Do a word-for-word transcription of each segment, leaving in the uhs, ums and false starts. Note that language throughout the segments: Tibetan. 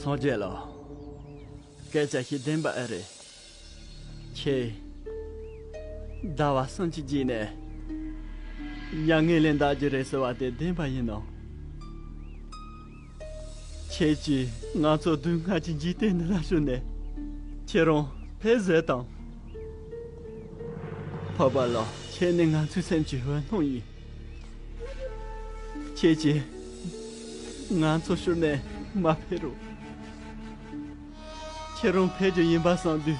སངས་རྒྱས་ལགས། སྐད་ཆ་ཞིག་བདེན་པ་ཨེ་རེད། ཁྱེད། ཟླ་བ་གསུམ་གྱི་རྗེས་ནས། མྱ་ངན་ལས་འདའ་རྒྱུ་རེད་ཟེར་བ་དེ་བདེན་པ་ཡིན་ནམ། ཁྱེད་ཀྱིས་ང་ཚོ་སྡུག་བསྔལ་གྱི་འཇིག་རྟེན་འདི་ལ་བཞུགས་ནས། ཁྱེད་རང་ཕེབས་ཟེར་དང་། འཕགས་པ་ལགས། ཁྱེད་ནི་ང་ཚོའི་སེམས་ཀྱི་འོད་སྣང་ཡིན། ཁྱེད་ཀྱིས་ང་ཚོ་བསྐྱུར་ནས་མ་ཕེབས་རོགས། ཁྱེད་རང་ཕེབས་རྒྱུ་ཡིན་པ་བསམ་དུས།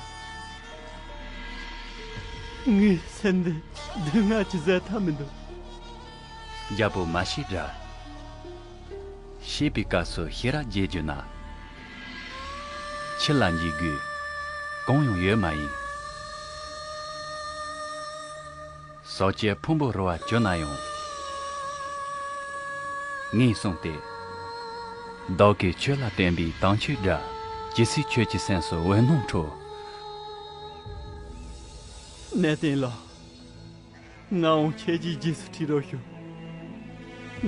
ངའི་སེམས་འདི་སྡུག་བསྔལ་གྱིས་བཟོད་ཐབས་མི་འདུག། རྒྱལ་པོ་མ་ཤི་དྲ། ཤི་བའི་སྐབས་སུ་ཤེས་རབ་རྒྱས་གྱུར་ན། ཕྱི་ལ་འཇིགས་དགོས་གང་ཡང་ཡོད་མ་ཡིན། ཟག་བཅས་ཕུང་པོ་རུ་བ་གྱུར་ན་ཡང་། ངས་གསུངས་ཏེ། བདག་གིས་ཁྱོད་ལ་བསྟན་པའི་དམ་ཆོས་སྒྲ། ཇི་སྲིད་ཁྱོད་ཀྱི་སེམས་སུ་འོད་སྣང་འཕྲོ། གནས་བརྟན་ལགས། ང་འོང་ཁྱེད་ཀྱི་རྗེས་སུ་ཁྲིད་རོགས་ཞུ།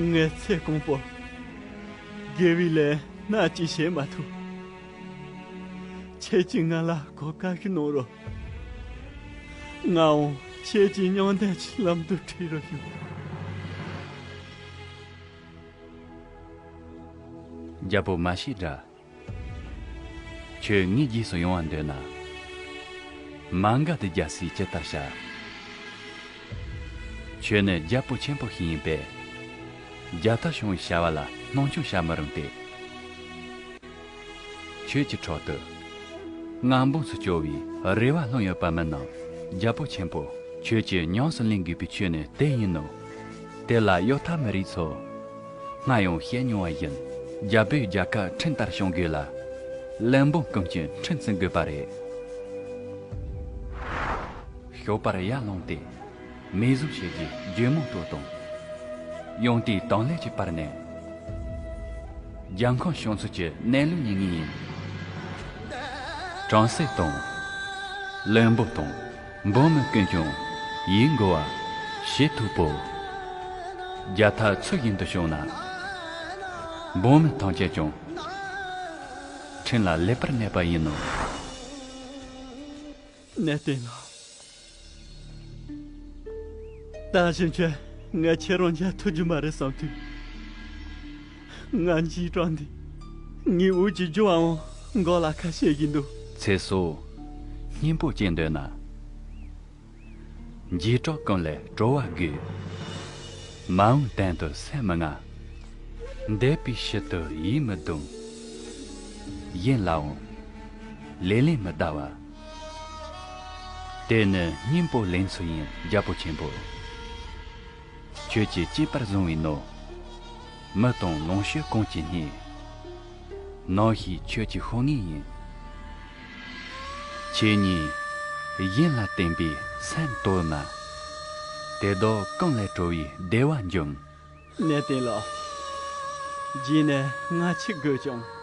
ངས་ཚེ་གང་པོར་དགེ་བའི་ལས་སྣ་གཅིག་བྱེད་མ་ཐུབ། ཁྱེད་ཀྱིས་ང་ལ་གོ་སྐབས་ཤིག་གནང་རོགས། ང་འོང་ཁྱེད་ཀྱི་མྱང་འདས་ཀྱི་ལམ་དུ་ཁྲིད་རོགས་ཞུ། རྒྱལ་པོ་མ་ཤི་དྲ། ཁྱོད་ངའི་རྗེས་སུ་ཡོང་བར་འདོད་ན། མ་འགལ་དུ་རྒྱལ་སྲིད་ཇི་ལྟར་བྱ། ཁྱོད་ནི་རྒྱལ་པོ་ཆེན་པོ་ཞིག་ཡིན་པས། རྒྱལ་ཐབས་བྱུང་བའི་བྱ་བ་ལ་སྣང་ཆུང་བྱ་མི་རུང་སྟེ། ཁྱོད་ཀྱི་ཕྲག་ཏུ་མངའ་འབངས་སུ་སྐྱོ་བའི་རེ་བ་ལྷུང་ཡོད་པ་མིན་ནམ། རྒྱལ་པོ་ཆེན་པོ། ཁྱོད་ཀྱིས་ཉམས་སུ་ལེན་དགོས་པའི་ཆོས་ནི་དེ་ཡིན་ནོ། དེ་ལ་གཡོལ་ཐབས་མེད་རིགས་ཚོ། སྔར་ཡང་བཤད་མྱོང་བ་བཞིན། རྒྱལ་པོས་རྒྱལ་ཁབ་ཁྲིམས་ལྟར་སྐྱོང་དགོས་ལ། བློན་འབངས་ཀུན་གྱིས་ཁྲིམས་བརྩི་དགོས་པ་རེད། ཞོགས་པར་ཡར་ལངས་ཏེ། མེ་བཟོ་བྱེད་རྒྱུའི་རྒྱུ་མང་དོ་དང་། ཡང་དེའི་དང་ལས་ཀྱི་བར་ནས། རྒྱལ་ཁམས་བྱང་ཚུལ་གྱི་གནས་ལུགས་ཉིད་ངེས་ཡིན། བྲམ་ཟེ་དང་། བློན་པོ་དང་། འབངས་མི་ཀུན་ཀྱང་ཡིད་མགུ་བ། ཞེ་ཐུག་པོ། རྒྱལ་ཐབས་ཚུལ་བཞིན་དུ་བྱུང་ན། འབངས་མི་ཐམས་ཅད་ཀྱང་ཁྲིམས་ལ་ལེགས་པར་གནས་པ་ཡིན་ནོ། གནས་བརྟན་ལགས། ད་ཕྱིན་ཆད་ངས་ཁྱེད་རང་མཇལ་ཐུབ་རྒྱུ་མ་རེད་བསམ་དུས། ང་འཇིགས་སྐྲག་འདི་ངའི་འུ་ཅག་རྒྱུ་བའང་མགོ་ལ་ཁ་བཤད་བཞིན་འདུག། ཚེ་སྲོག་སྙིང་པོ་སྐྱེ་འདོད་ན། འཇིགས་སྐྲག་ཀུན་ལས་གྲོལ་བ་དགོས། མ་འོངས་གཏན་དུ་སེམས་མི་མངའ། འདས་པའི་ཕྱིར་དུ་ཡིད་མི་གདུང་། གཞན་ལའང་ལེ་ལན་མི་གདའ་བ། དེ་ནི་སྙིང་པོ་ལེན་ཚུལ་ཡིན། རྒྱལ་པོ་ཆེན་པོ། ཁྱོད་ཀྱིས་གཅེས་པར་བཟུང་བའི་ནོར། མི་དང་ལོངས་སྤྱོད་གང་ཅི་རྙེད། ནམ་ཞིག་ཁྱོད་ཀྱི་ཤོར་ངེས་ཡིན། ཁྱེད་ཉིད་གཞན་ལ་བརྟེན་པའི་སེམས་དོར་ན། དེ་དག་ཀུན་ལས་གྲོལ་བའི་བདེ་བ་འབྱུང་། གནས་བརྟན་ལགས། རྗེས་ནས་ང་འཆི་དགོས་ཀྱང་།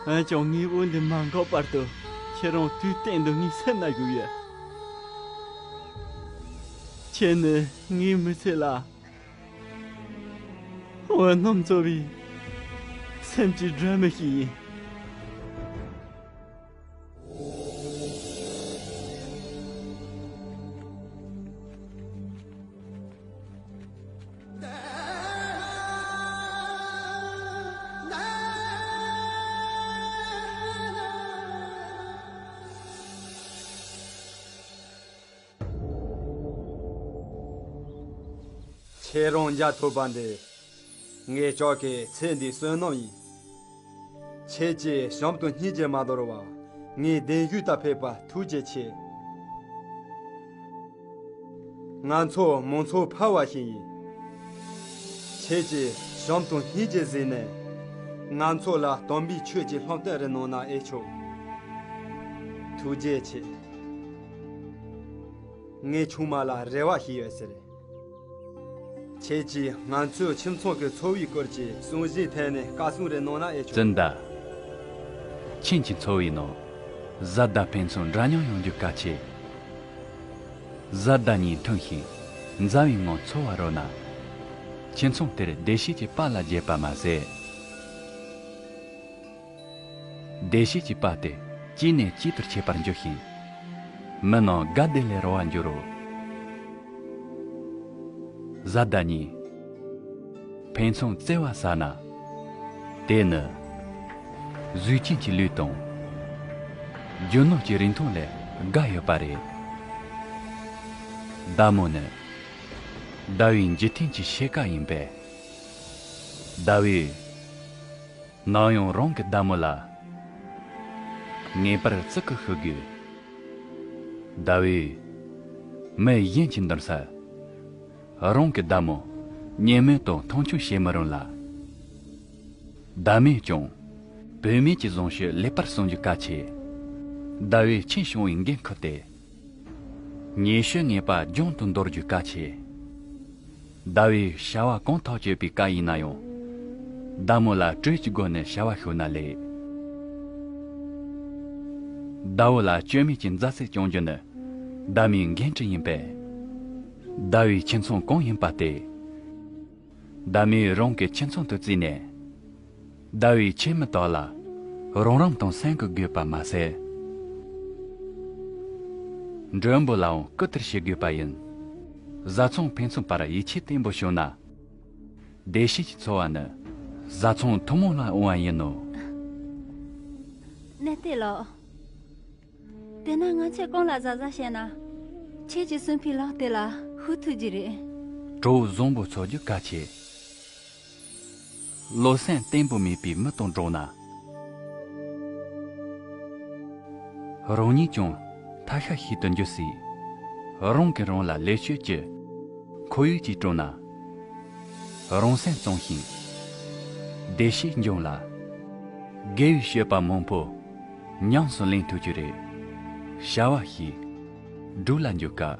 འོན་ཀྱང་ངའི་དབུགས་འདི་མ་འགག་བར་དུ་ཁྱེད་རང་དུས་གཏན་དུ་ངའི་སེམས་ན་བཞུགས་ཡོད། ཁྱེད་ནི་ངའི་མི་ཚེ་ལ་འོད་སྣང་སྩོལ་བའི་སེམས་ཀྱི་སྒྲོན་མེ་ཞིག་ཡིན། ཁྱེད་རང་མཇལ་ཐུབ་པ་འདི། ངེད་ཅག་གི་ཚེ་འདིའི་བསོད་ནམས་ཡིན། ཁྱེད་ཀྱིས་བྱམས་དང་སྙིང་རྗེ་མ་དོར་བར་ངའི་གདན་ཞུས་ལྟར་ཕེབས་པར་ཐུགས་རྗེ་ཆེ། ང་ཚོ་མང་ཚོགས་ཕལ་བ་ཞིག་ཡིན། ཁྱེད་ཀྱིས་བྱམས་དང་སྙིང་རྗེ་གཟིགས་ནས། ང་ཚོ་ལ་དམ་པའི་ཆོས་ཀྱི་ལྷམ་སྟོན་རེ་གནང་ན་ཨེ་ཆོག། ཐུགས་རྗེ་ཆེ། ངའི་ཆུང་མ་ལ་རེ་བ་ཞིག་ཡོད་ཟེར། ཁྱེད་ཀྱིས་ང་ཚོའི་ཁྱིམ་ཚང་གི་འཚོ་བའི་སྐོར་གྱི་གསུང་བཤད་ཐད་ནས་བཀའ་གསུང་རེ་གནང་ན་ཨེ་ཆོག། ཙུན་ད། ཁྱེད་ཀྱི་འཚོ་བའི་ནང་བཟའ་ཟླ་ཕན་ཚུན་འདྲ་མཉམ་ཡོང་རྒྱུ་གལ་ཆེ། བཟའ་ཟླ་གཉིས་མཐུན་ཞིང་མཛའ་བའི་ངང་འཚོ་བ་རོལ་ན། ཁྱིམ་ཚང་དེར་བདེ་སྐྱིད་ཀྱི་པཱ་ལགས་རྒྱས་པ་མ་ཟད། བདེ་གཤེགས་ཀྱི་དཔལ་དེ་གཅིག་ནས་གཅིག་ཏུ་མཆེད་པར་འགྱུར་ཞིང་། མི་རྣམས་དགའ་བདེ་ལས་རོལ་བར་འགྱུར་རོ། གཟའ་ཟླ་ཉིན། ཕུན་སུམ་བརྩེ་བ་ཟ་ན། དེ་ནི་གཟུགས་ཅན་གྱི་ལུས་དང་། རྒྱུ་ནོར་གྱི་རིན་ཐང་ལས་བརྒལ་ཡོད་པ་རེད། བདག་མོ་ནི་ཟླ་བའི་འཇིག་རྟེན་གྱི་ཕྱེད་ཀ་ཡིན་པས། ཟླ་བས་ནམ་ཡང་རང་གི་བདག་མོ་ལ་ངེས་པར་བརྩི་བཀུར་ཞུ་དགོས། ཟླ་བས་མི་གཞན་གྱི་འདུན་སར་རང་གི་བདག་མོ་ཉེས་མེད་དུ་མཐོང་ཆུང་བྱེད་མི་རུང་ལ། ཟླ་མས་ཀྱང་བུད་མེད་ཀྱི་བཟང་སྤྱོད་ལེགས་པར་སྲུང་རྒྱུ་གལ་ཆེ། ཟླ་བས་ཁྱིམ་སྲུང་བའི་འགན་ཁུར་ཏེ། ཉེས་སྤྱོད་ངན་པ་སྦྱོང་དུ་འདོར་རྒྱུ་གལ་ཆེ། ཟླ་བས་བྱ་བ་གང་ཐག་ཆོད་པའི་སྐབས་ཡིན་ན་ཡང་། བདག་མོ་ལ་གྲོས་ཀྱི་སྒོ་ནས་བྱ་བ་ཞུགས་ན་ལེགས། ཟླ་བོ་ལ་སྐྱོན་མེད་ཀྱི་མཛའ་བརྩེ་སྐྱོང་རྒྱུ་ནི་བདག་མོའི་འགན་འཁྲི་ཡིན་པས། ཟླ་བའི་ཁྱིམ་ཚང་གང་ཡིན་པ་སྟེ། ཟླ་མོས་རང་གི་ཁྱིམ་ཚང་དུ་བརྩིས་ནས། ཟླ་བའི་ཁྱིམ་མི་དག་ལ་རོགས་རམ་དང་སེམས་ཁུར་དགོས་པ་མ་ཟད། མགྲོན་པོ་ལའང་བསྐུལ་བསྟེར་བྱེད་དགོས་པ་ཡིན། བཟའ་ཚང་ཕུན་སུམ་པར་ཡིད་ཆེས་བརྟན་པོ་བྱུང་ན། བདེ་སྐྱིད་ཀྱི་འཚོ་བ་ནི་བཟའ་ཚང་ཐུན་མོང་ལ་འོང་བ་ཡིན་ནོ། གནས་བརྟན་ལགས། དེས་ན་ང་ཚོས་གང་ལ་གཟབ་གཟབ་བྱས་ན། ཁྱེད་ཀྱིས་གསུངས་པའི་ལག་དེ་ལ་ཞུགས་ཐུབ་ཀྱི་རེད། གྲོགས་བཟང་པོ་འཚོལ་རྒྱུ་གལ་ཆེ། བློ་སེམས་བརྟན་པོ་མེད་པའི་མི་དང་འགྲོགས་ན། རང་ཉིད་ཀྱང་ཐ་ཤལ་ཞིག་ཏུ་འགྱུར་སྲིད། རང་གིས་རང་ལ་ལེགས་བཅོས་ཀྱི་ཁོར་ཡུག་ཅིག་བསྐྲུན་ན། རང་སེམས་གཙང་ཞིང་བདེ་སྐྱིད་འབྱུང་ལ། དགེ་བའི་སྤྱོད་པ་མང་པོ་ཉམས་སུ་ལེན་ཐུབ་ཀྱི་རེད། བྱ་བ་ཞིག་སྒྲུབ་ལ་འཇུག་སྐབས།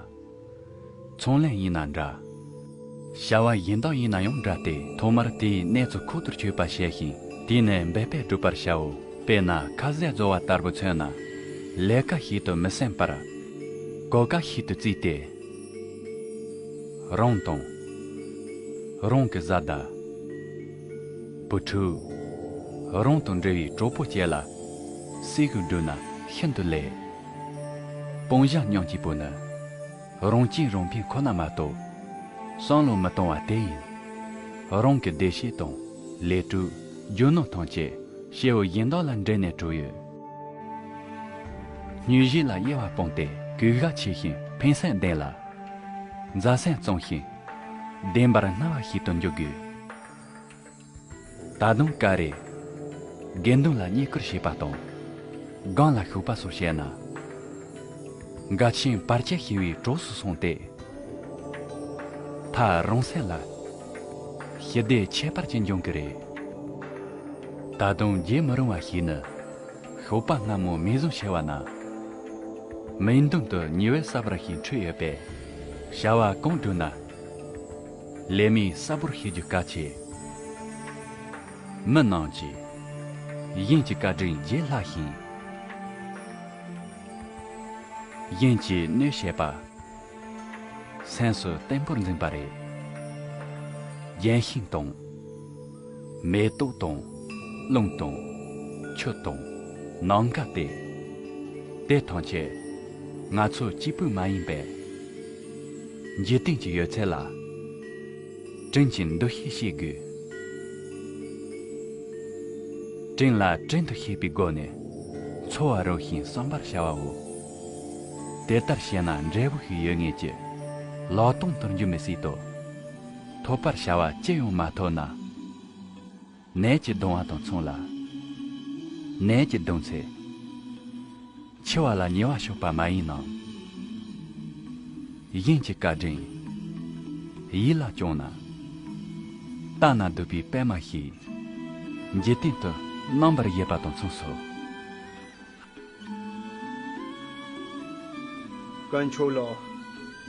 ཚོང་ལས་ཡིན་ན་འདྲ། བྱ་བ་གཞན་དག་ཡིན་ན་ཡང་འདྲ་སྟེ། ཐོག་མར་དེའི་གནས་ཚུལ་ཁོག་ཏུ་ཆུད་པ་བྱས་ཤིང་། དེ་ནས་འབད་པས་བསྒྲུབ་པར་བྱའོ། དཔེར་ན་ཁ་ཟས་བཟོ་བ་ལྟ་བུ་མཚོན་ན། ལས་ཀ་ཞིག་ཏུ་མི་སེམས་པར། གོ་སྐབས་ཤིག་ཏུ་བརྩིས་ཏེ། རང་དང་། རང་གི་བཟའ་ཟླ། བུ་ཕྲུག། རང་དང་འབྲེལ་བའི་གྲོགས་པོ་བཅས་ལ་སེམས་ཤུགས་བསྒྲུབས་ན་ཤིན་ཏུ་ལེགས། སྤུན་ཀྱག་མཉམ་སྐྱིད་པོ་ནི་རང་གཅེས་རང་ཕན་ཁོ་ན་མ་གཏོགས་བསམ་བློ་མི་གཏོང་བ་དེ་ཡིན། རང་གི་བདེ་སྐྱིད་དང་ལས་སྒྲུབ་རྒྱུ་ནོར་ཐམས་ཅད་སྐྱེ་བོ་གཞན་དག་ལ་འབྲལ་ནས་གྲུབ་ཡོད། སྙུན་གཞི་ལ་དབྱེ་བ་སྤངས་ཏེ་གུས་ཞབས་ཆེ་ཞིང་ཕན་སེམས་ལྡན་ལ། མཛའ་སེམས་གཙང་ཞིང་བདེན་པར་སྣང་བ་ཞིག་ཏུ་འཇུག་དགོས། ད་དུང་ཀ་རེ། དགེ་འདུན་ལ་བསྙེན་བཀུར་བྱེད་པ་དང་། སྒང་ལ་ཞུགས་པ་སོགས་བྱས་ན། འགལ་རྐྱེན་བར་ཆད་ཞི་བའི་གྲོགས་སུ་སོང་སྟེ། མཐར་རང་སེམས་ལ་ཞི་བདེ་ཁྱད་པར་ཅན་འབྱུང་གི་རེད། ད་དུང་བརྗེད་མི་རུང་བ་ཞིག་ནི། ཞོགས་པ་སྔ་མོ་མིག་ཟུམ་ཕྱེ་བ་ན། མིག་མདུན་དུ་ཉི་འོད་གསལ་བར་ཞིག་འཕྲོས་ཡོད་པས། བྱ་བ་གང་བསྒྲུབས་ན། ལས་མིན་གསལ་པོར་ཤེས་རྒྱུ་གལ་ཆེ། མི་རྣམས་ཀྱིས་གཞན་གྱི་བཀའ་དྲིན་བརྗེད་སླ་ཞིང་། གཞན་གྱིས་གནོད་བྱེད་པ། སེམས་སུ་བརྟན་པོར་འཛིན་པ་རེད། ལྗོན་ཤིང་དང་། མེ་ཏོག་དང་། རླུང་དང་། ཆུ་དང་། ནམ་མཁའ་སྟེ། དེ་ཐམས་ཅད་ང་ཚོ་གཅིག་པུས་མ་ཡིན་པས། འཇིག་རྟེན་གྱི་ཡོད་ཚད་ལ། དྲིན་གྱི་འདུ་ཤེས་བསྐྱེད་དགོས། དྲིན་ལ་དྲིན་དུ་ཤེས་པའི་སྒོ་ནས་འཚོ་བ་རོལ་ཞིང་བསམ་པར་བྱ་བའོ། དེ་ལྟར་བྱས་ན་འབྲས་བུ་ཞིག་ཡོད་ངེས་ཀྱི་ལག་སྟོང་དུ་འགྱུར་མི་སྲིད་དོ། ཐོབ་པར་བྱ་བ་ཅི་ཡང་མ་ཐོབ་ན། ནད་ཀྱིས་གདུང་བ་དང་མཚུངས་ལ། ནད་ཀྱིས་གདུང་ཚེ། འཆི་བ་ལ་ཉེ་བར་ཞོག་པ་མ་ཡིན་ནམ། གཞན་གྱི་བཀའ་དྲིན་ཡིད་ལ་བཅངས་ན། ལྟ་ན་སྡུག་པའི་པད་མ་ཞིག་འཇིག་རྟེན་དུ་རྣམ་པར་བཞད་པ་དང་མཚུངས་སོ། དཀོན་མཆོག་ལགས།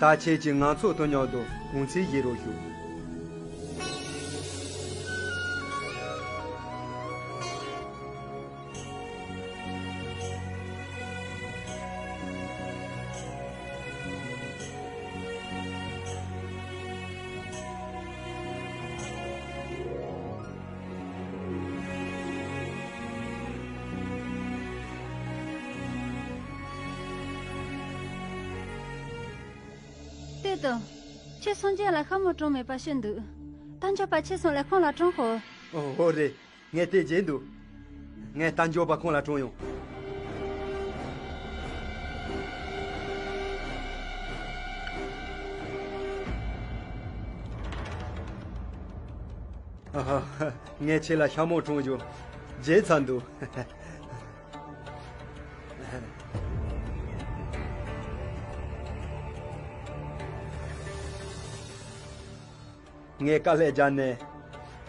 ད་ཁྱེད་ཀྱིས་ང་ཚོ་དང་མཉམ་དུ་གུང་ཚིགས་བཞེས་རོགས་ཞུ། ལྟོས་དང་། ཁྱེད་སངས་རྒྱས་ལ་ཤ་མོ་གྲངས་མེད་པ་ཤོད་འདུག་རྟ་མགྱོགས་པ་ཁྱེད་སོང་ལས་ཁོང་ལ་གྲངས་ཤོག་ཨོ་ཧོ་རེད། ངས་དེ་བརྗེད་འདུག་ངས་རྟ་མགྱོགས་པ་ཁོང་ལ་གྲངས་ཡོང་། ཨ་ཧ། ངས་ཁྱེད་ལ་ཤ་མོ་གྲངས་ཡོང་། བརྗེད་ཚར་འདུག་ངས་དཀའ་ལས་རྒྱབ་ནས།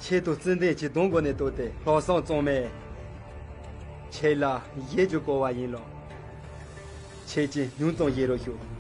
ཁྱེད་དང་བརྩེ་ལྡན་གྱི་གདོང་སྒོ་ནས་བཏོད་དེ་ལྷག་བསམ་གཙང་མས། ཁྱེད་ལ་ཡིད་ཀྱིས་བསྐོར་བ་ཡིན་ལགས། ཁྱེད་ཀྱིས་སྙིང་གཏམ་བཤད་རོགས་ཞུ།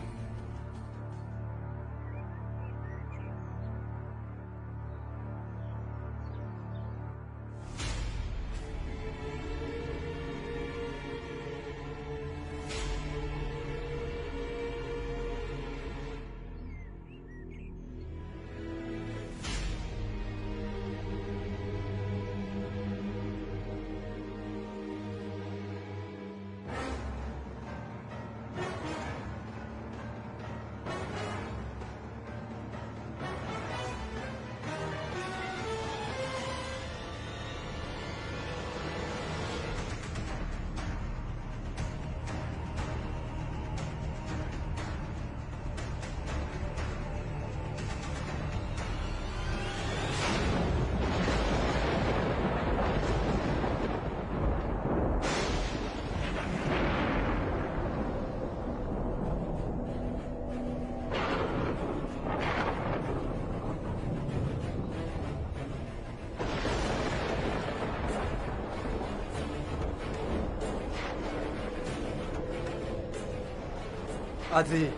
ཨ་ཙི།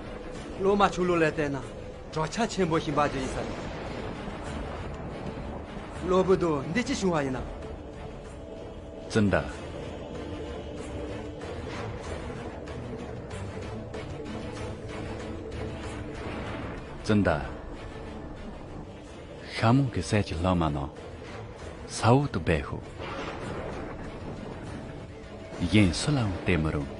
སློབ་མ་ཆུ་ལོག་ལ་བལྟས་ན་གྲོགས་ཆ་ཆེན་པོ་ཞིག་འབའ་ཅིག་ཡིན་ས་རེད། སློབ་བུ་དུ་འདི་ཅི་བྱུང་བ་ཡིན་ན། ཙུན་ད། ཙུན་ད། ཤ་མོང་གི་སྲས་ཀྱི་ལྷག་མ་རྣམས་ས་འོག་ཏུ་སྦས་ཤོག་གཞན་སུ་ལའང་སྟེར་མི་རུང་། ཨ།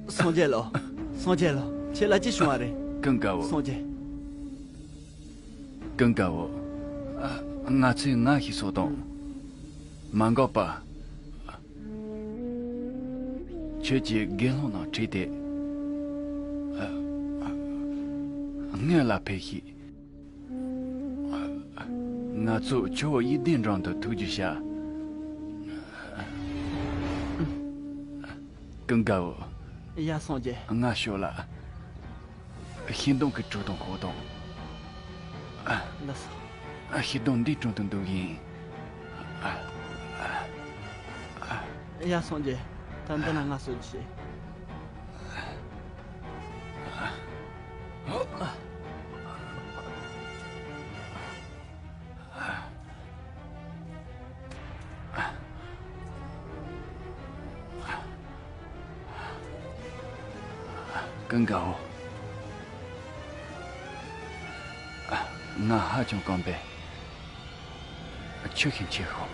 སངས་རྒྱས་ལགས། སངས་རྒྱས་ལགས། ཁྱེད་ལ་ཅི་བྱུང་བ་རེད། ཀུན་དགའ་བོ། སངས་རྒྱས། ཀུན་དགའ་བོ། ཨ། ང་ཚོས་ང་ཞིག་སོགས་དང་། མ་འགག་པ། ཁྱོད་ཀྱིས་དགེ་སློང་རྣམས་ཁྲིད་དེ། ཨ། ཨ། སྔོན་ལ་ཕེབས་ཤིག་ང་ཚོ་ཇོ་བོ་ཡིད་བདེ་འབྲང་དུ་ཐུགས་རྗེ་ཞུ། ཀུན་དགའ་བོ། ཡ། སངས་རྒྱས། ང་ཤོག་ལ། ཤིང་སྡོང་གི་དྲུང་དུ་འཁོད་དང་། ལགས་སོ། ཤིང་སྡོང་འདིའི་དྲུང་དུ་འདུག་ཡིན། ཡ། སངས་རྒྱས། ད་འདི་ན་ང་གསོད་རྒྱུ་བྱེད། ཀུན་དགའ་བོ། ང་ཧ་ཅང་སྐམ་པས། ཆུ་ཞིག་འཁྱེར་ཤོག་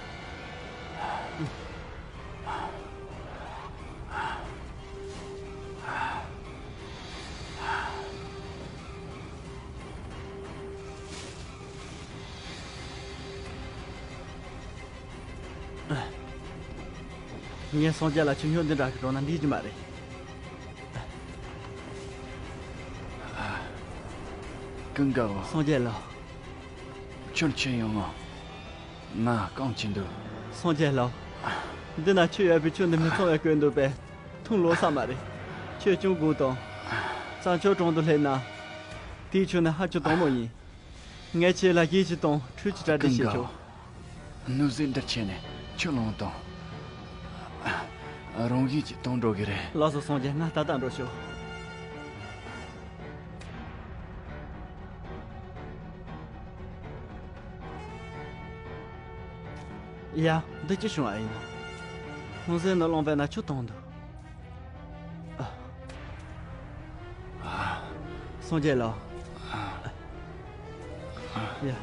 ངས་སངས་རྒྱས་ལ་ཆུ་སྨྱོ་འདི་འདྲ་ཞིག་བཏང་ན་འགྲིག་རྒྱུ་མ་རེད། ཀུན་དགའ་བོ། སངས་རྒྱས་ལགས། ཁྱོད་ཆི་ཡོང་ངམ། ང་རྐང་གཅིག་འདུག་སངས་རྒྱས་ལགས། འདི་ན་ཆུ་ཡོད་པས་ཆུ་འདི་མི་ཚང་བའི་སྐོར་འདུག་པས། འཐུང་ལོ་ས་མ་རེད། ཁྱོད་ཅུང་སྒུག་དང་། རྩྭ་མཆོག་གྲོང་དུ་སླེབས་ན། དེའི་ཆུ་ནི་ཧ་ཅང་དྭངས་མོ་ཡིན། ངས་ཁྱེད་ལ་གཞས་ཅིག་དང་འཕྲུལ་གྱི་གྲ་སྒྲིག་བྱེད་ཆོག་ཀུན་དགའ་བོ། གནོད་འཚེ་འདིར་ཆས་ནས་ཆུ་ལོངས་དང་། རང་བཞིན་གྱིས་དྭངས་འགྲོ་གི་རེད། ལགས་སོ་སངས་རྒྱས། ང་ད་ལྟ་འགྲོ་ཆོག་ཡ། འདི་ཅི་བྱུང་བ་ཡིན། ལྷུང་བཟེད་ནི་སློང་པས་ན་ཆུ་གཏོང་འདུག། ཨ། ཨ། སངས་རྒྱས་ལགས། ཡ།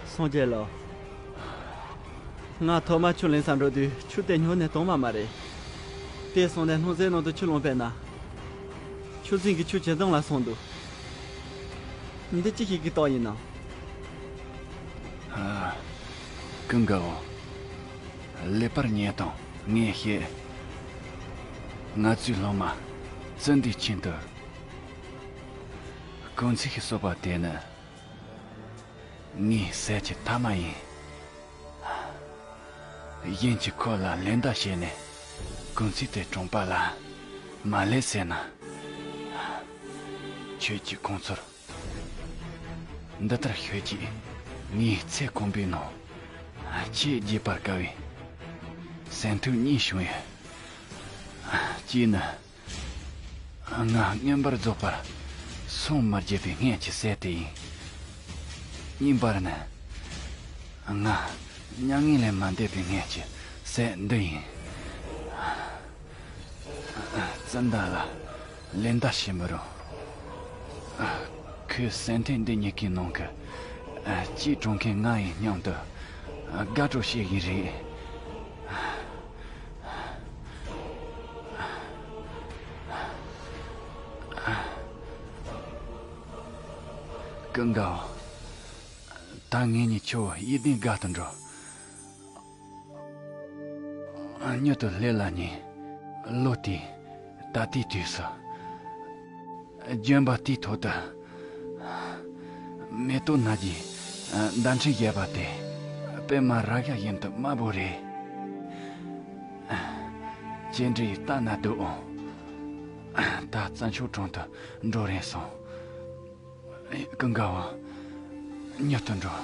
སངས་རྒྱས་ལགས། ང་ཐོག་མར་ཆུ་ལེན་ས་འགྲོ་དུས་ཆུ་དེ་ཉོ་ནས་གཏོང་བ་མ་རེད། དེ་སོང་ནས་ལྷུང་བཟེད་ནང་དུ་ཆུ་སློང་པས་ན། ཆུ་རྫིང་གི་ཆུ་ཇེ་འཛོམས་ལ་སོང་འདུག། འདི་ཅི་ཞིག་གི་རྟགས་ཡིན་ནམ། ཨ། ཀུན་དགའ་བོ། ལེགས་པར་ཉན་དང་ངས་བཤད། ང་ཚོའི་སློབ་མ་ཙི་འདིའི་ཆེད་དུ་སྐུ་ཚེ་ཞིག་གསོག་པ་དེ་ནི་ངའི་ཟས་ཀྱི་ཐ་མ་ཡིན། གཞན་གྱིས་ཁོ་ལ་ལེ་བདའ་བྱས་ནས་སྐུ་ཚེ་དེ་གྲོངས་པ་ལ་མ་ལེགས་ཟེར་ན། ཁྱོད་ཀྱིས་ཁོང་ཚོར་འདི་ལྟར་ཤོད་ཅིག། ངའི་ཚེ་གང་པོའི་ནང་ཆེས་བརྗེད་པར་དཀའ་བའི་སེམས་ཐུག་གཉིས་བྱུང་ཡོད། གཅིག་ནི། ང་མངོན་པར་རྫོགས་པར་སངས་མ་རྒྱས་པའི་སྔོན་གྱི་ཟས་དེ་ཡིན། གཉིས་པར་ནི། ང་མྱ་ངན་ལས་མ་འདས་པའི་སྔོན་གྱི་ཟས་འདི་ཡིན། ཙི་འདི་ལ་ལེ་བདའ་བྱེད་མི་རུང་། ཁོས་ཟས་ཐེངས་འདི་གཉིས་ཀའི་ནང་གི་གཅིག་གྲོངས་མཁན་ང་ཡི་སྙིང་དུ་དགའ་སྤྲོ་བྱེད་ཀྱི་རེད། ཀུན་དགའ་བོ། ད་ངེད་གཉིས་ཆུ་བོ་གཡས་གདན་བརྒལ་དུ་འགྲོ། མྱུར་དུ་སླེབས་ལ་ཉེ། ལོ་དེའི་ད་ལྟའི་དུས་སུ། ལྗོན་པ་དེའི་ཐོག་ཏུ་མེ་ཏོག་སྣ་བརྒྱའི་བརྡ་འཕྲིན་བཞད་པ་དེ་པད་མ་ར་ཤ་བཞིན་དུ་དམར་པོ་རེད། ཅི་འདྲའི་ལྟ་ན་སྡུག་འོང་། ད་རྩྭ་མཆོག་གྲོང་དུ་འགྲོ་རན་སོང་། ཀུན་དགའ་བོ། མྱུར་དུ་འགྲོ།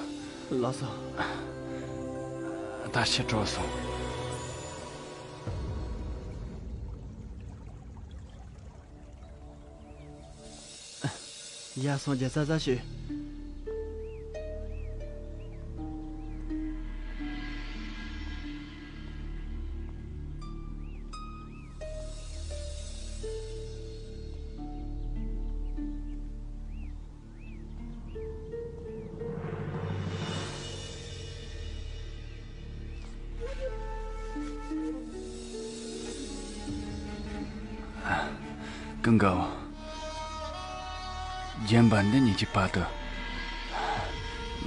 ལགས་སོ། ད་ཕྱིར་འགྲོ་སོང་། ཡར་སོང་རྗེས་ས་ས་ཞུས། ཀུན་དགའ་བོ། ལྗོན་པ་འདི་གཉིས་ཀྱི་བར་དུ་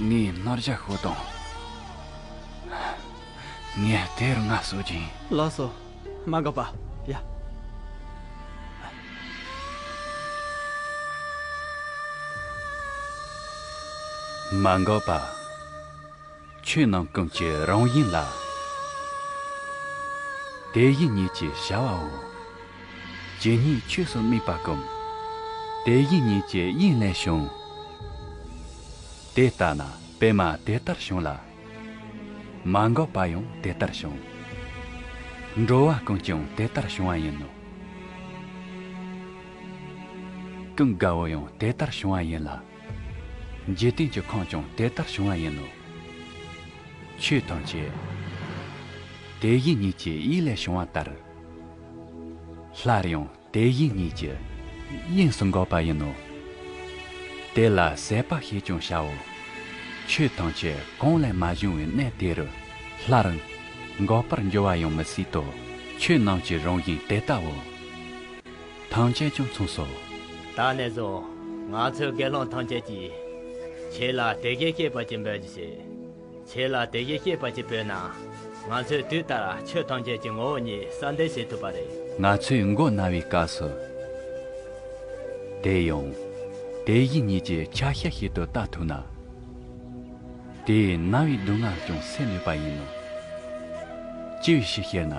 ངའི་སྣུར་ཞག་ཤོག་དང་། ངས་དེར་ང་གསོད་ཀྱིན། ལགས་སོ། མ་འགག་པ། ཡ། མ་འགག་པ། ཆོས་རྣམས་ཀུན་གྱི་རང་བཞིན་ལ། དེ་བཞིན་ཉིད་ཀྱི་བྱ་བའོ། ཇི་སྙེད་ཆོས་སུ་དམིགས་པ་ཀུན། དེ་བཞིན་ཉིད་ཀྱི་དབྱིངས་ལས་བྱུང་། དེ་ལྟ་ན་པད་མ་དེ་ལྟར་བྱུང་ལ། མ་འགགས་པ་ཡང་དེ་ལྟར་བྱུང་། འགྲོ་བ་ཀུན་ཀྱང་དེ་ལྟར་བྱུང་བ་ཡིན་ནོ། ཀུན་དགའ་བོ་ཡང་དེ་ལྟར་བྱུང་བ་ཡིན་ལ། འཇིག་རྟེན་གྱི་ཁམས་ཀྱང་དེ་ལྟར་བྱུང་བ་ཡིན་ནོ། ཆོས་ཐམས་ཅད་དེ་བཞིན་ཉིད་ཀྱི་ཡིད་ལས་བྱུང་བ་ལྟར། སླར་ཡང་དེ་བཞིན་ཉིད་ཀྱི་དབྱིངས་སུ་འགག་པ་ཡིན་ནོ། དེ་ལ་ཟད་པ་ཞེས་ཀྱང་བྱའོ། ཆོས་ཐམས་ཅད་གང་ལས་མ་བྱུང་བའི་གནས་དེ་རུ་སླར་འགག་པར་འགྱུར་བ་ཡང་མི་སྲིད་དོ། ཆོས་རྣམས་ཀྱི་རང་བཞིན་དེ་ལྟའོ། ཐམས་ཅད་ཀྱང་མཚུངས་སོ། ད་ནས་བཟུང་ང་ཚོའི་དགེ་སློང་ཐམས་ཅད་ཀྱིས་ཁྱེད་ལ་དེ་སྐད་བཤད་པ་ཅིག་འབོད་ཀྱི་ཞིག། ཁྱེད་ལ་དེ་སྐད་བཤད་པ་ཅིག་བོས་ན། ང་ཚོས་དུས་ལྟར་ཆོས་ཐམས་ཅད་ཀྱི་ངོ་བོ་ཉིད་གསལ་འདེབས་བྱེད་ཐུབ་པ་རེད། ང་ཚོས་མགོ་ན་བའི་སྐབས་སུ། དེ་ཡང་དེ་བཞིན་ཉིད་ཀྱི་ཆ་ཤས་ཤིག་ཏུ་བལྟ་ཐུབ་ན། དེས་ན་བའི་སྡུག་བསྔལ་ཀྱང་སེལ་ནུས་པ་ཡིན་ནོ། ཅི་ཡིས་ཞེས་ཤེར་ན།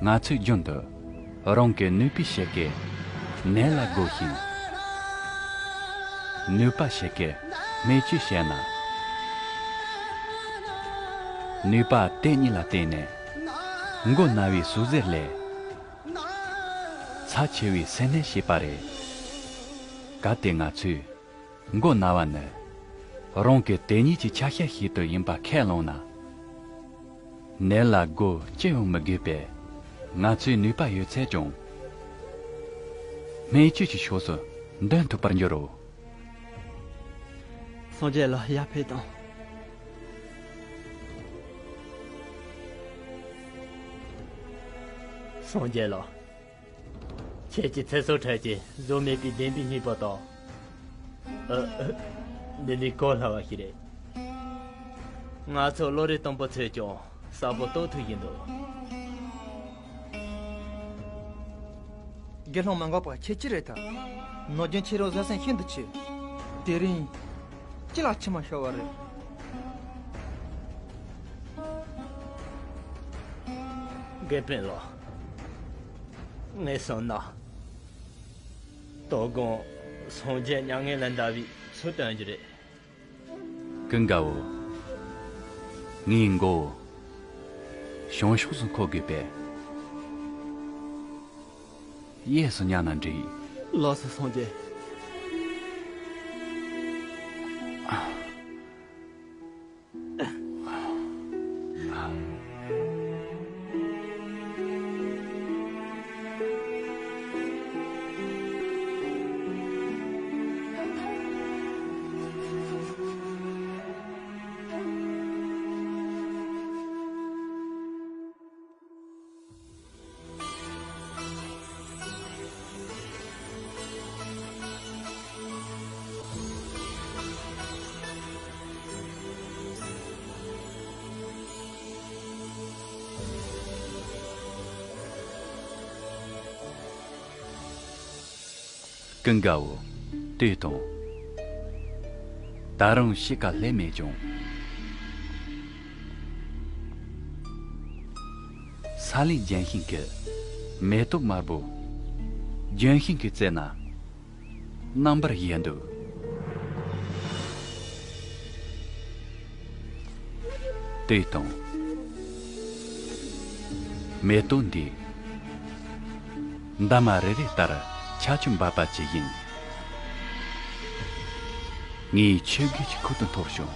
ང་ཚོས་རྒྱུན་དུ་རང་གི་ནུས་པའི་ཤེད་ཀྱིས་ནད་ལ་བགོ་ཞིང་། ནུས་པ་ཤེད་ཀྱིས་སྨན་བཅོས་བྱས་ན། ནུས་པ་དེ་གཉིས་ལ་བརྟེན་ནས་མགོ་ན་བའི་ཟུག་གཟེར་ལས། ཐབས་ཆེ་བའི་སེམས་གནས་བྱས་པ་རེད། གལ་ཏེ་ང་ཚོས་མགོ་ན་བ་ནི་རང་གི་དེ་ཉིད་ཀྱི་ཆ་ཤས་ཤིག་ཏུ་ཡིན་པ་ཁས་བླངས་ན། ནད་ལ་སྒོ་ཅི་ཡང་མི་དགོས་པས། ང་ཚོའི་ནུས་པ་ཡོད་ཚད་ཀྱང་སྨན་བཅོས་ཀྱི་ཕྱོགས་སུ་འདོན་ཐུབ་པར་འགྱུར་རོ། སངས་རྒྱས་ལ་ཡར་ཕེབས་དང་། སངས་རྒྱས་ལ། ཁྱེད་ཀྱི་ཚེ་སྲོག་འཕྲལ་གྱི་བཟོ་མེད་པའི་བདེན་པའི་སྙིང་པོ་དང་། ཨ། ཨ། འདི་ནི་གོ་སླ་བ་ཞིག་རེད། ང་ཚོ་བློ་རིག་དང་པོ་ཚོས་ཀྱང་གསལ་པོ་རྟོགས་ཐུབ་ཀྱི་འདུག། དགེ་སློང་མ་འགགས་པ་ཁྱེད་ཅི་རེད་ད། ནོར་རྒྱུན་ཁྱེད་རང་བཟའ་ཟན་ཤིན་ཏུ་ཆེ། དེ་རིང་ཅི་ལ་མཆི་མ་ཤོར་བ་རེད། དགེ་སྤུན་ལགས། ངས་བསམ་ན། དོ་དགོང་སངས་རྒྱས་མྱ་ངན་ལས་འདའ་བའི་ཚུལ་སྟོན་རྒྱུ་རེད། ཀུན་དགའ་བོ། ངའི་མགོ་བོ་བྱང་ཕྱོགས་སུ་འཁོར་དགོས་པས། གཡས་སུ་ཉལ་ན་འགྲིག། ལགས་སོ་སངས་རྒྱས། ཀུན་དགའ་བོ། ལྟོས་དང་། ད་རུང་ཕྱི་ཁ་ལྷད་མེད་ཀྱང་། ས་ལེ་ལྗོན་ཤིང་གི་མེ་ཏོག་དམར་པོ་ལྗོན་ཤིང་གི་རྩེ་ན་རྣམ་པར་བཞད་འདུག། ལྟོས་དང་། མེ་ཏོག་འདི་འདབ་མ་རེ་རེ་ལྟར་ཆར་ཆུ་འབབ་པ་ཇི་བཞིན། ངའི་ཆོས་བརྒྱད་ཀྱི་ཁུར་དུ་འཐོར་བྱུང་།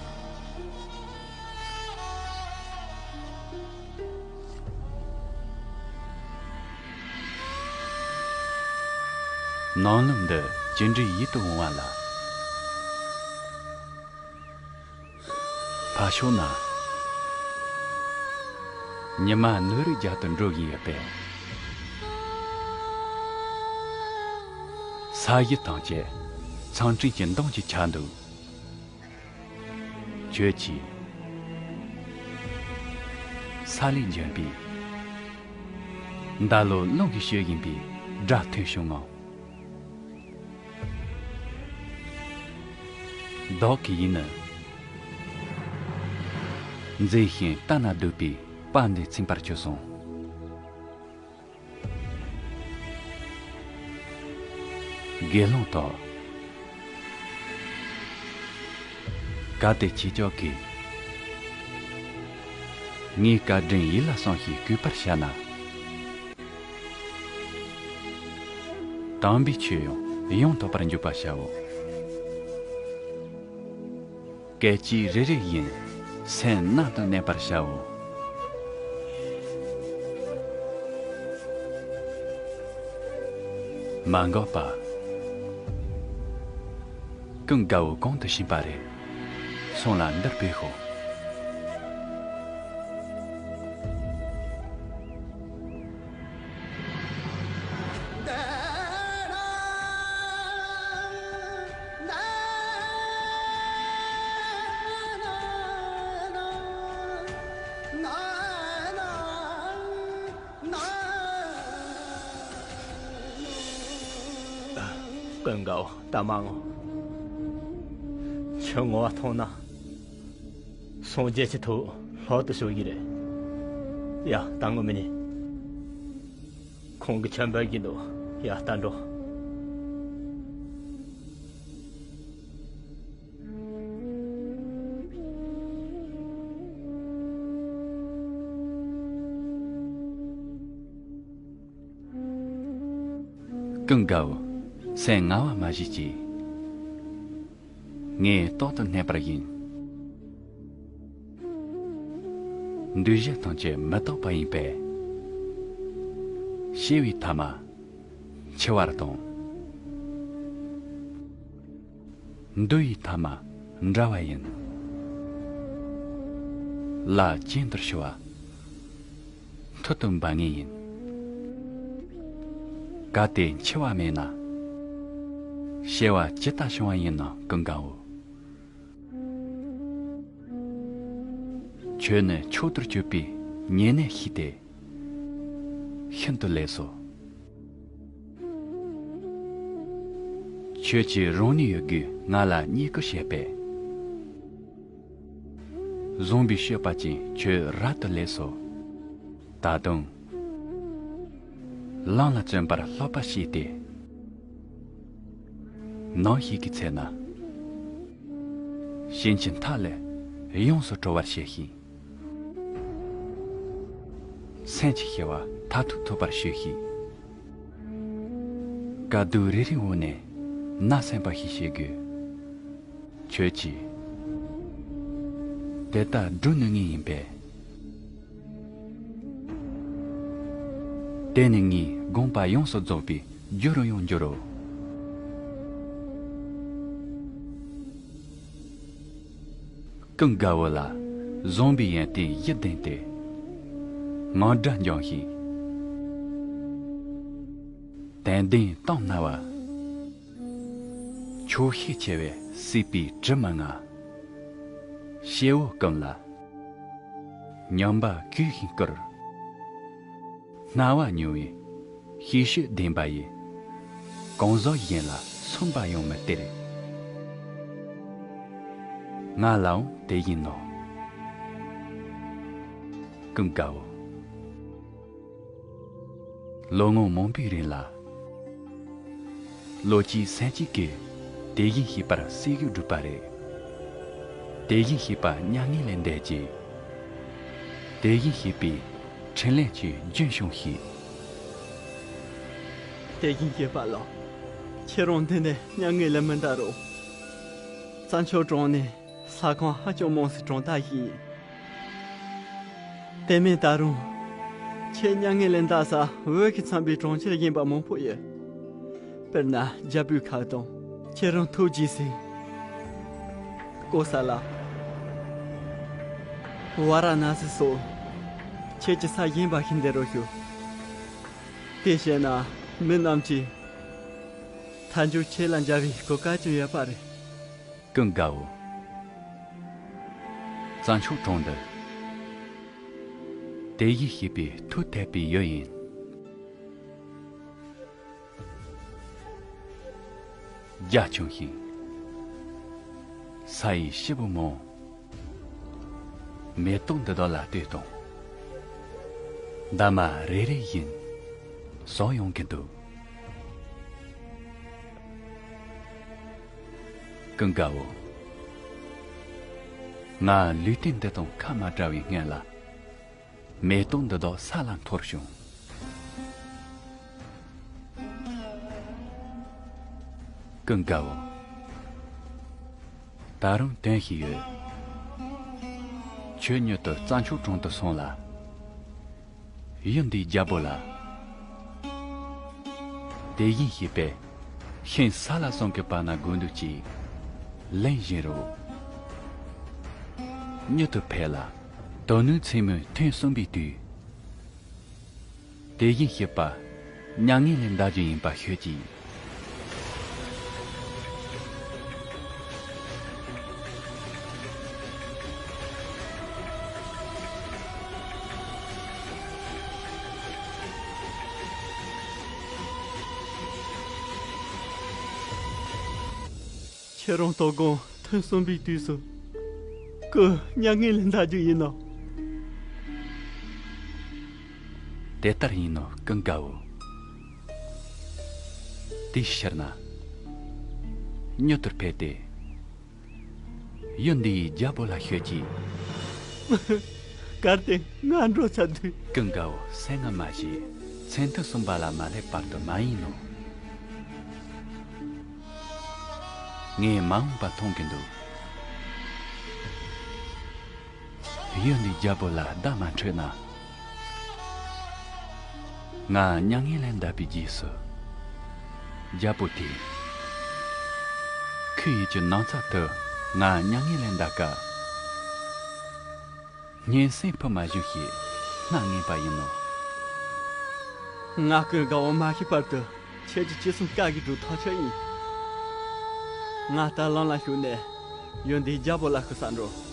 ནང་ལམ་འདི་ཅི་འདྲའི་ཡིད་དུ་འོང་བ་ལ། ཕར་ཕྱོགས་ན་ཉི་མ་ནུབ་རིའི་རྒྱབ་ཏུ་འགྲོ་བཞིན་ཡོད་པས། ས་གཞི་ཐམས་ཅད་ཚང་ཁྲིམས་ཀྱི་མདངས་ཀྱིས་ཁྱབ་འདུག། ཁྱོད་ཀྱིས་ས་ལེ་ལྗོན་པའི་འདབ་ལོ་རླུང་གིས་གཞུ་བཞིན་པའི་སྒྲ་ཐོས་བྱུང་ངམ། བདག་གི་ཡིད་ནི་མཛེས་ཤིང་ལྟ་ན་སྡུག་པའི་དཔལ་འདིས་ཚིམ་པར་གྱུར་སོང་། དགེ་སློང་དག། གལ་ཏེ་ཁྱེད་ཅག་གིས་ངའི་བཀའ་དྲིན་ཡིད་ལ་བསམ་ཞིང་གུས་པར་བྱས་ན། དམ་པའི་ཆོས་ཡང་ཡང་དག་པར་འཇུག་པར་བྱའོ། སྐད་ཅིག་རེ་རེ་བཞིན་སེམས་རྣལ་དུ་གནས་པར་བྱའོ། མ་འགགས་པ། ཀུན་དགའ་བོ་གོང་དུ་ཕྱིན་པ་རེད། སོང་ལ་འདིར་ཕེབས་ཤོག། ཀུན་དགའ་བོ་ད་མ་འོང་། ཁྱོད་ངོ་བ་མཐོང་ན། སངས་རྒྱས་ཀྱི་ཐུགས་ལྷོད་དུ་ཞུགས་ཀྱི་རེད། ཡ་ད་ངོ་མི་ཉན། ཁོང་གིས་ཁྱོད་འབོད་ཀྱི་འདུག། ཡ་ད་འགྲོ། ཀུན་དགའ་བོ། སེམས་ངལ་བ་མ་བྱེད་ཅིག། ངས་རྟག་ཏུ་གནས་པར་ཡིན། འདུས་བྱས་ཐམས་ཅད་མི་རྟག་པ་ཡིན་པས། སྐྱེ་བའི་ཐ་མ་འཆི་བར་ལྟུང་། འདུ་བའི་ཐ་མ་འབྲལ་བ་ཡིན། ལ་ཇི་ལྟར་ཞུ་བ། མཐུ་སྟོན་པ་ངས་ཡིན། གལ་ཏེ་འཆི་བ་མེད་ན། སྐྱེ་བ་ཇི་ལྟར་བྱུང་བ་ཡིན་ནམ་ཀུན་དགའ་བོ། ཁྱོད་ནི་མཆོག་ཏུ་གྱུར་པའི་ཉེ་གནས་ཤིག་སྟེ། ཤིན་ཏུ་ལེགས་སོ། ཁྱོད་ཀྱིས་རང་ནུས་ཡོད་རྒུས་ང་ལ་བསྙེན་བཀུར་བྱས་པས། བཟང་པོའི་སྤྱོད་པ་ཅན་ཁྱོད་རབ་ཏུ་ལེགས་སོ། ད་དུང་། ལམ་ལ་བྱོན་པར་སློབ་པ་བྱས་ཏེ། ནམ་ཞིག་གི་ཚེ་ན། སེམས་ཅན་མཐའ་ལས་ཡོངས་སུ་གྲོལ་བར་བྱེད་ཤིང་། སེམས་ཀྱི་ཤེས་པ་མཐར་ཐུག་ཐོབ་པར་བྱེད་ཤིང་། དཀའ་སྡུག་རེ་རེའི་འོག་ནས་ནད་སེལ་བ་ཞིག་བྱེད་དགོས། ཁྱོད་ཀྱིས་དེ་ལྟར་བསྒྲུབ་ནུས་ངེས་ཡིན་པས། དེ་ནི་ངའི་དགོངས་པ་ཡོངས་སུ་རྫོགས་པའི་རྒྱུ་རུ་ཡང་འགྱུར་རོ། ཀུན་དགའ་བོ་ལ་བཟང་པོའི་ཡོན་ཏན་བཞི་ལྡན་ཏེ། ངང་སྒྲ་འབྱུང་ཞིང་། དད་ལྡན་གཏམ་སྨྲ་བ། ཆོག་ཤེས་ཆེ་བས་སྲིད་པའི་དྲི་མ་མངའ། སྐྱེ་བོ་ཀུན་ལ་སྙན་པ་གུས་ཤིང་བཀུར། རྣ་བ་མྱོང་བའི་ཤེས་བྱ་ལྡན་པ་ཡི། གང་ཟག་གཞན་ལ་སུན་པ་ཡང་མི་སྟེར། ང་ལའང་དེ་བཞིན་ནོ། ཀུན་དགའ་བོ། ལོ་ངོ་མང་པོའི་རིང་ལ། བློ་གཅིག་སེམས་གཅིག་གིས་དེ་བཞིན་གཤེགས་པར་སྲས་ཞུ་བསྒྲུབས་པ་རེད། དེ་བཞིན་གཤེགས་པ་མྱ་ངན་ལས་འདས་རྗེས། དེ་བཞིན་གཤེགས་པའི་ཕྲིན་ལས་ཀྱི་རྒྱུན་བྱུང་ཞིང་། དེ་བཞིན་གཤེགས་པ་ལགས། ཁྱེད་རང་འདི་ནས་མྱ་ངན་ལས་མི་འདའ་རོགས། རྩྭ་མཆོག་གྲོང་ནི་ས་ཁོངས་ཧ་ཅང་མང་སའི་གྲོང་རྡལ་ཞིག་ཡིན། དེ་མིན་ད་རུང་། ཁྱེད་མྱ་ངན་ལས་འདའ་ས་བོད་ཀྱི་ཚངས་པའི་གྲོང་ཁྱེར་གཞན་པ་མང་པོ་ཡོད། དཔེར་ན་རྒྱལ་པོའི་ཁབ་དང་ཁྱེད་རང་ཐུགས་དགྱེས་སའི་ཀོ་ས་ལ། ཝཱ་ར་ཎ་སི་སོགས་ཁྱེད་ཀྱི་ས་གཞན་པ་ཞིག་འདི་རུ་ཞུ། དེ་བྱས་ན་མི་རྣམས་ཀྱིས་མཐའ་མཇུག་ཁྱེད་ལ་མཇལ་བའི་གོ་སྐབས་ཀྱང་ཡོད་པ་རེད། ཀུན་དགའ་བོ། རྩྭ་མཆོག་གྲོང་འདི། དེ་བཞིན་གཤེགས་པའི་ཐུགས་དད་པའི་ཡུལ་ཡིན། རྒྱ་ཆུང་ཞིང་། ས་ཡི་སྐྱེ་བོ་མང་། མེ་ཏོག་འདི་དག་ལ་ལྟོས་དང་། འདབ་མ་རེ་རེ་བཞིན། ཟོ་ཡོང་གི་འདུག། ཀུན་དགའ་བོ། ང་ལུས་རྟེན་འདི་དང་ཁ་མ་བྲལ་བའི་སྔོན་ལ། མེ་ཏོག་འདི་དག་ས་ལ་འཐོར་བྱུང་། ཀུན་དགའ་བོ། ད་རུང་དོན་ཞིག་ཡོད། ཁྱོད་མྱུར་དུ་རྩྭ་མཆོག་གྲོང་དུ་སོང་ལ། ཡུལ་འདིའི་རྒྱལ་པོ་ལ། དེ་བཞིན་གཤེགས་པས་ཤིང་ས་ལ་གསུང་གི་བར་ན་དགོས་འདོད་ཅིག་ལན་བཞིན་རོ། མྱུར་དུ་ཕེབས་ལ། དོན་ནི་མཚན་མོའི་ཐུན་གསུམ་པའི་དུས། དེ་བཞིན་གཤེགས་པ་མྱ་ངན་ལས་འདའ་རྒྱུ་ཡིན་པ་ཤོད་ཅིག། ཁྱེད་རང་དོ་དགོང་ཐུན་གསུམ་པའི་དུས་སུ་ཀུན་མྱ་ངན་ལས་འདའ་རྒྱུ་ཡིན་ནོ། དེ་ལྟར་ཡིན་ནོ་ཀུན་དགའ་བོ། དེའི་ཕྱིར་ན་མྱུར་དུ་ཕེབས་ཏེ། ཡུལ་འདིའི་རྒྱལ་པོ་ལ་ཤོད་ཅིག། གལ་ཏེ་ང་འགྲོ་ཚར་དུས། ཀུན་དགའ་བོ་སེམས་ངལ་མ་བྱེད། མཚན་ཐུན་གསུམ་པ་ལ་མ་སླེབས་བར་དུ་མ་ཡིན་ནོ། ངས་མ་འོངས་པ་མཐོང་གི་འདུག་ཡུལ་འདིའི་རྒྱལ་པོ་ལ་བརྡ་མ་འཕྲོད་ན། ང་མྱ་ངན་ལས་འདའ་བའི་རྗེས་སུ། རྒྱལ་པོ་དེས་ཁོའི་ཡུལ་གྱི་ནང་ཚལ་དུ་ང་མྱ་ངན་ལས་འདའ་སྐབས། སྙན་སེང་ཕུལ་མ་བྱུང་ཞེས་སྣང་ངེས་པ་ཡིན་ནོ། ང་ཀུན་དགའ་བོ་མ་ཤི་བར་དུ་ཁྱེད་ཀྱི་ཅི་གསུང་བཀའ་བཞིན་སྒྲུབ་ཐག་ཆོད་ཡིན། ང་ད་ལམ་ལ་ཞུགས་ནས་ཡུལ་འདིའི་རྒྱལ་པོ་ལ་ཤོད་ས་འགྲོ།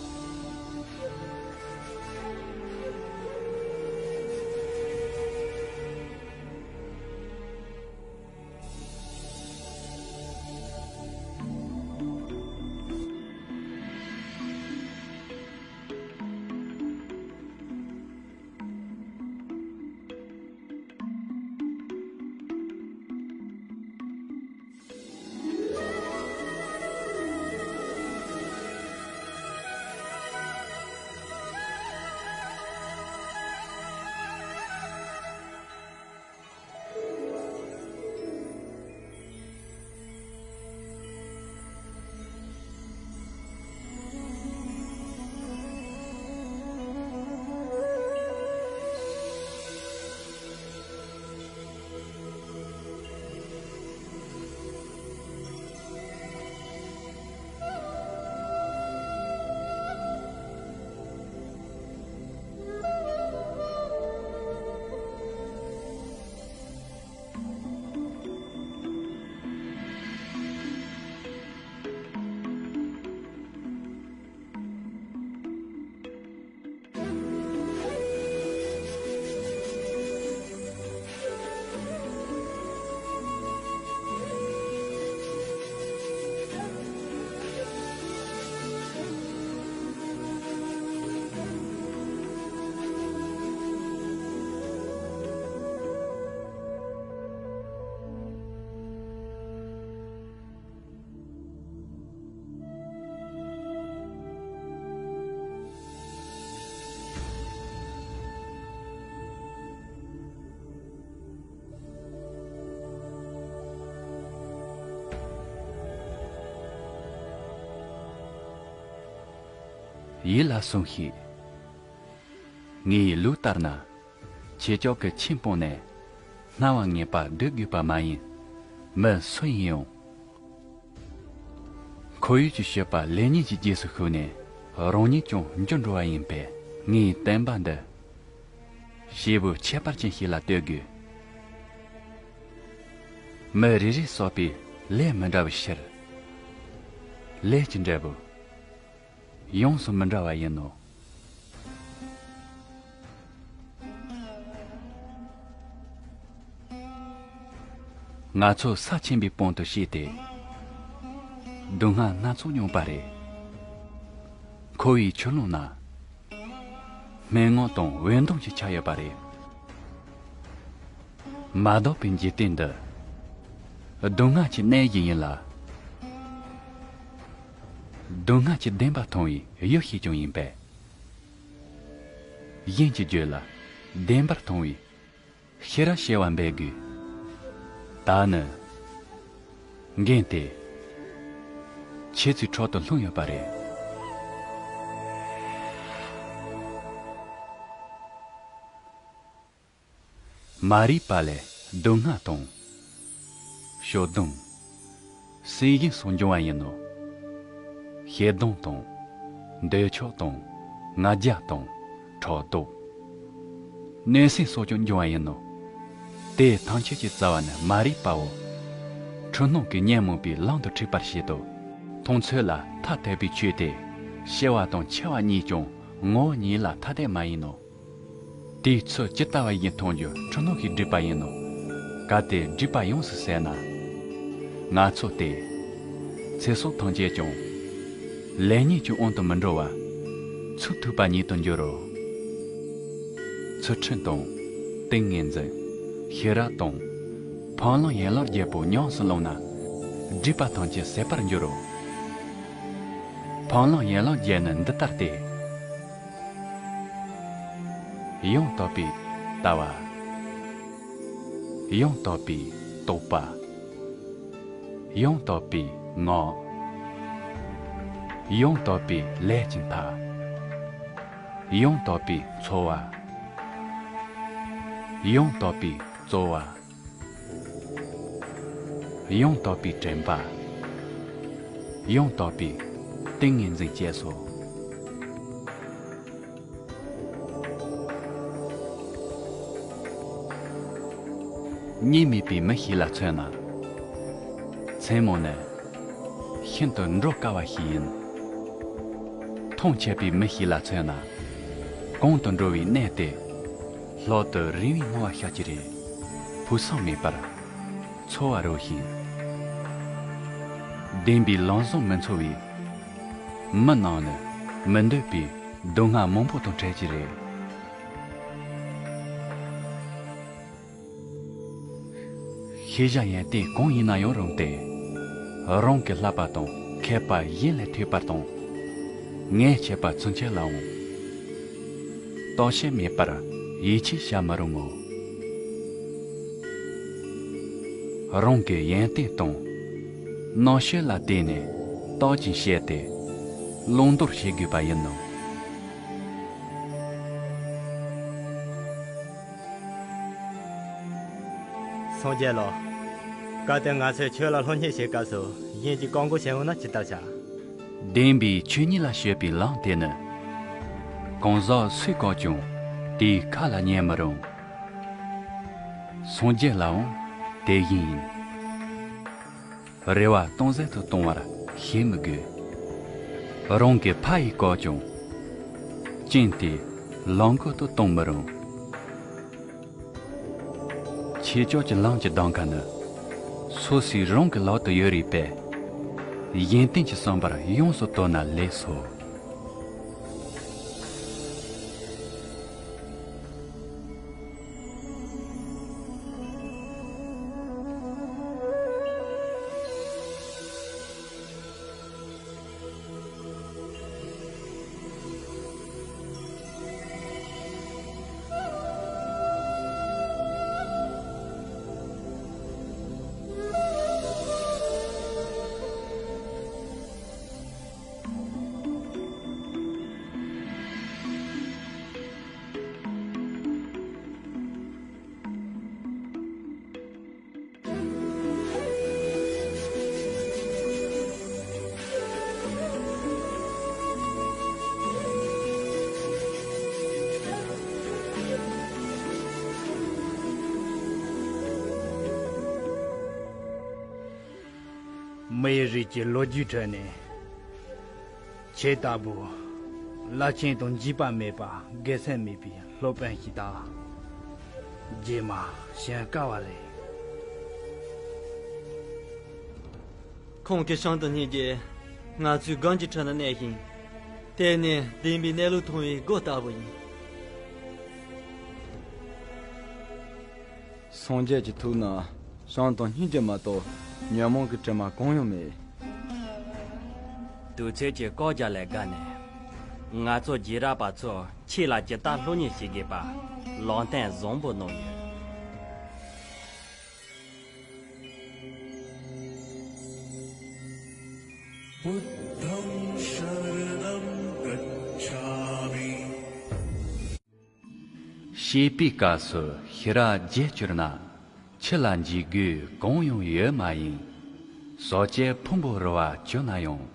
ཡིད་ལ་ཟུངས་ཤིག་ངའི་ལུགས་ལྟར་ན། ཁྱེད་ཅག་གི་ཆོས་སྤོང་ནས་སྣང་བ་ངེས་པར་སྡོད་དགོས་པ་མ་ཡིན། མི་སུ་ཡིན་ཡང་། ཁོར་ཡུག་གི་སྤྱོད་པ་ལེགས་ཉེས་ཀྱི་རྗེས་སུ་ཞུགས་ནས་རང་ཉིད་ཀྱང་འགྱུར་འགྲོ་བ་ཡིན་པས། ངའི་བསྟན་པ་འདི་སྐྱེས་བུ་ཁྱད་པར་ཅན་ཞིག་ལ་གཏོད་དགོས། མི་རེ་རེས་བསགས་པའི་ལས་མི་འདྲ་བའི་ཕྱིར། ལས་ཀྱི་འབྲས་བུ་ཡོངས་སུ་མི་འདྲ་བ་ཡིན་ནོ། ང་ཚོ་ས་ཆེན་པོའི་དཔུང་དུ་སྐྱེས་ཏེ། སྡུག་བསྔལ་སྣ་ཚོགས་མྱོང་པ་རེད། འཁོར་བའི་ཆུ་ཀླུང་ན་སྨྲེ་སྔགས་དང་འོད་སྟོང་ཞིག་ཆགས་ཡོད་པ་རེད། མ་དག་པའི་འཇིག་རྟེན་འདི་སྡུག་བསྔལ་གྱི་གནས་ཤིག་ཡིན་ལ། སྡུག་བསྔལ་གྱི་བདེན་པ་མཐོང་བའི་ཡུལ་ཞིག་ཀྱང་ཡིན་པས། གཞན་གྱི་རྒྱུད་ལ་བདེན་པར་མཐོང་བའི་ཤེས་རབ་ཞི་བ་འབད་དགོས། ད་ནི་འགན་དེ་ཁྱེད་ཚོའི་ཕྲག་ཏུ་ལྷུང་ཡོད་པ་རེད། མ་རིག་པ་ལས་སྡུག་བསྔལ་དང་། ཞོགས་ལྡང་། སྲེད་ཞེན་སོགས་འབྱུང་བ་ཡིན་ནོ། ཞེ་སྡང་དང་། འདོད་ཆགས་དང་། ང་རྒྱལ་དང་། ཕྲག་དོག་གནོད་སེམས་སོགས་ཀྱང་འབྱུང་བ་ཡིན་ནོ། དེ་ཐམས་ཅད་ཀྱི་རྩ་བ་ནི་མ་རིག་པའོ། འཁྲུལ་སྣང་གིས་ཉོན་མོངས་པའི་ལམ་དུ་འཁྲིད་པར་བྱེད་དོ། མཐོང་ཚུལ་ལ་ཐ་དད་པའི་ཆོས་ཏེ། ཞི་བ་དང་འཆི་བ་གཉིས་ཀྱང་ངོ་བོ་ཉིད་ལ་ཐ་དད་མ་ཡིན་ནོ། དེའི་ཚུལ་ཇི་ལྟ་བ་བཞིན་མཐོང་རྒྱུ་འཁྲུལ་སྣང་གིས་བསྒྲིབས་པ་ཡིན་ནོ། གལ་ཏེ་བསྒྲིབས་པ་ཡོངས་སུ་ཟད་ན། ང་ཚོ་སྟེ། ཚེ་སྲོག་ཐམས་ཅད་ཀྱང་། ལེགས་ཉེས་ཀྱི་དབང་དུ་མི་འགྲོ་བར། ཚུར་ཐུག་པ་ཉིད་དུ་འགྱུར་རོ། ཚུལ་ཁྲིམས་དང་། ཏིང་ངེ་འཛིན། ཤེས་རབ་དང་། འཕགས་ལམ་ཡན་ལག་བརྒྱད་པོ་ཉམས་སུ་བླངས་ན། སྒྲིབ་པ་ཐམས་ཅད་ཟད་པར་འགྱུར་རོ། འཕགས་ལམ་ཡན་ལག་བརྒྱད་ནི་འདི་ལྟ་སྟེ། ཡང་དག་པའི་ལྟ་བ། ཡང་དག་པའི་རྟོག་པ། ཡང་དག་པའི་ངག་ཡང་དག་པའི་ལས་ཀྱི་མཐའ། ཡང་དག་པའི་འཚོ་བ། ཡང་དག་པའི་རྩོལ་བ། ཡང་དག་པའི་དྲན་པ། ཡང་དག་པའི་ཏིང་ངེ་འཛིན་བཅས་སོ། གཉིད་མེད་པའི་མི་ཞིག་ལ་མཚོན་ན། མཚན་མོ་ནི་ཤིན་ཏུ་འགྲོ་དཀའ་བ་ཞིག་ཡིན། མཐོང་ཆེས་པའི་མི་ཞིག་ལ་མཚོན་ན། གོང་དུ་འགྲོ་བའི་གནས་དེ་ལྷོད་དུ་རིང་བའི་སྣང་བ་ཤར་གྱི་རེད། ཕུགས་བསམ་མེད་པར་འཚོ་བ་རོལ་ཞིང་། བདེན་པའི་ལམ་བཟང་མི་འཚོ་བའི་མི་ནང་ནི་མི་འདོད་པའི་སྡུག་བསྔལ་མང་པོ་དང་བྲལ་གྱི་རེད། ཤེས་བྱ་ཡོན་ཏན་གང་ཡིན་ན་ཡང་རུང་སྟེ། རང་གི་བསླབ་པ་དང་མཁས་པ་གཞན་ལས་ཐོས་པ་དང་། ངས་བྱས་པ་ཚུན་ཆད་ལའང་བརྟག་དཔྱད་མེད་པར་ཡིད་ཆེས་བྱ་མི་རུང་ངོ་། རང་གི་ཡོན་ཏན་དང་རྣམ་དཔྱོད་ལ་བརྟེན་ནས་བརྟག་ཅིང་དཔྱད་དེ་བླང་དོར་བྱེད་དགོས་པ་ཡིན་ནོ། སངས་རྒྱས་ལགས། གལ་ཏེ་ང་ཚོས་ཆོས་ལ་སློབ་གཉེར་བྱེད་སྐབས་སུ་གཞན་གྱིས་བཀག་འགོག་བྱེད་འོང་ན་ཇི་ལྟར་བྱ། བདེན་པའི་ཆོས་ཉིད་ལ་སྤྱོད་པའི་ལམ་དེ་ནི། གང་ཟག་སུས་བཀག་ཀྱང་དེའི་ཁ་ལ་ཉན་མི་རུང་། སངས་རྒྱས་ལའང་དེ་བཞིན་ཡིན། རེ་བ་སྟོང་ཟད་དུ་གཏོང་བར་བྱེད་མི་དགོས། རང་གི་ཕ་ཡིས་བཀག་ཀྱང་། རྐྱེན་དེ་ལམ་འགོག་ཏུ་གཏོང་མི་རུང་། ཆོས་ཕྱོགས་ཀྱི་ལམ་གྱི་གདམ་ག་ནི། སོ་སོའི་རང་གི་ལག་ཏུ་ཡོད་རེད་པས། གཞན་བརྟེན་གྱི་བསམ་པར་ཡོངས་སུ་དོར་ན་ལེགས་སོ། མི་ཡི་རིགས་ཀྱི་ལོ་རྒྱུས་ཁྲོད་ནས། ཁྱེད་ལྟ་བུ་རླབས་ཆེན་དང་འཇིགས་པ་མེད་པ་དགེ་མཚན་མེད་པའི་སློབ་དཔོན་ཞིག་དང་། རྗེས་མ་བྱོན་དཀའ་བ་རེད། ཁོང་གི་བྱང་དུ་སྙིང་རྗེ། ང་ཚོའི་སྒམ་གྱི་ཁྲོད་ན་གནས་ཤིང་། དེ་ནི་བདེན་པའི་གནས་ལུགས་མཐོང་བའི་སྒོ་ལྟ་བུ་ཡིན། སངས་རྒྱས་ཀྱི་ཐུགས་ན་བྱམས་དང་སྙིང་རྗེ་མ་གཏོགས་ཉོན་མོངས་ཀྱི་དྲི་མ་གང་ཡང་མེད། དུས་ཚོད་ཀྱི་བཀག་རྒྱ་ལས་བརྒལ་ནས། ང་ཚོ་རྗེས་རབས་པ་ཚོ་ཆོས་ལ་ཇི་ལྟར་སློབ་གཉེར་བྱེད་དགོས་པ་ལམ་སྟོན་བཟང་པོ་གནང་ཡོད། बुद्धं शरणं गच्छामि। བཤད་པའི་སྐབས་སུ་ཤེས་རབ་བརྗེད་གྱུར་ན། ཕྱི་ལ་འཇིགས་དགོས་གང་ཡང་ཡོད་མ་ཡིན། ཟག་བཅས་ཕུང་པོ་རུ་བ་གྱུར་ན་ཡང་།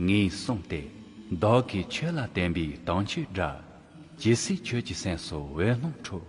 ངེས་བཟུང་སྟེ་བདག་གིས་ཆོས་ལ་བརྟེན་པའི་དམ་ཆོས་བསྒྲགས། ཇི་སྲིད་ཁྱོད་ཀྱི་སེམས་སུ་འོད་སྣང་འཕྲོ།